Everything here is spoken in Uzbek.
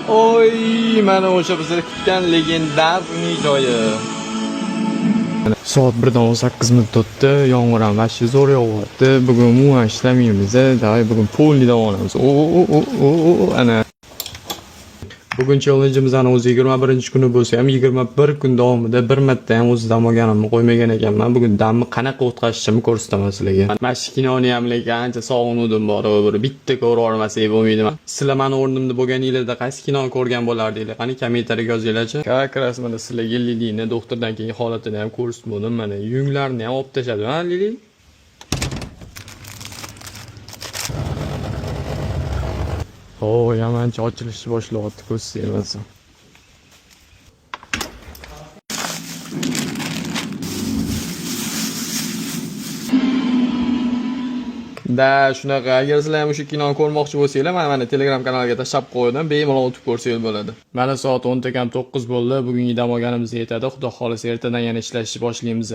Oy, mana o'sha bizni kutgan легендарный joyi. Soat 1:18 o'tdi. Yomg'ir ham вообще zo'r yog'yapti. Bugun umuman ishlamaymiz. Давай bugun полный dam olamiz. O o o o o, ana. Bugun challenge'imizni o'zi 21-kuni bo'lsa ham, 21 kun davomida bir marta ham o'zi dam olganimni qo'ymagan ekanman. Bugun damni qanaqa o'tkazishimni ko'rsataman sizlarga. Mana shu kinoni ham lekin ancha sog'inuvdim, bor, bir bitta ko'ra olmasak bo'lmaydi. Sizlar mani o'rnimda bo'lganinglarda qaysi kinoni ko'rgan bo'lardinglar? Qani, kommentariyaga yozinglarchi. Как раз mana sizlarga Lilini doktordan keyingi holatini ham ko'rsatdim. Mana yunglarni ham olib tashladi, ha, Lili? O, yamancha ochilishni boshlayapti, ko'z sevmasa. Da, shunaqa. Agar sizlar ham o'sha kinoni ko'rmoqchi bo'lsanglar, mana Telegram kanaliga tashlab qo'ydim, bemalol o'tib ko'rsanglar bo'ladi. Mana soat 10:09 bo'ldi. Bugungi dam olganimiz yetadi. Xudo xohlasa, ertadan yana ishlashni boshlaymiz.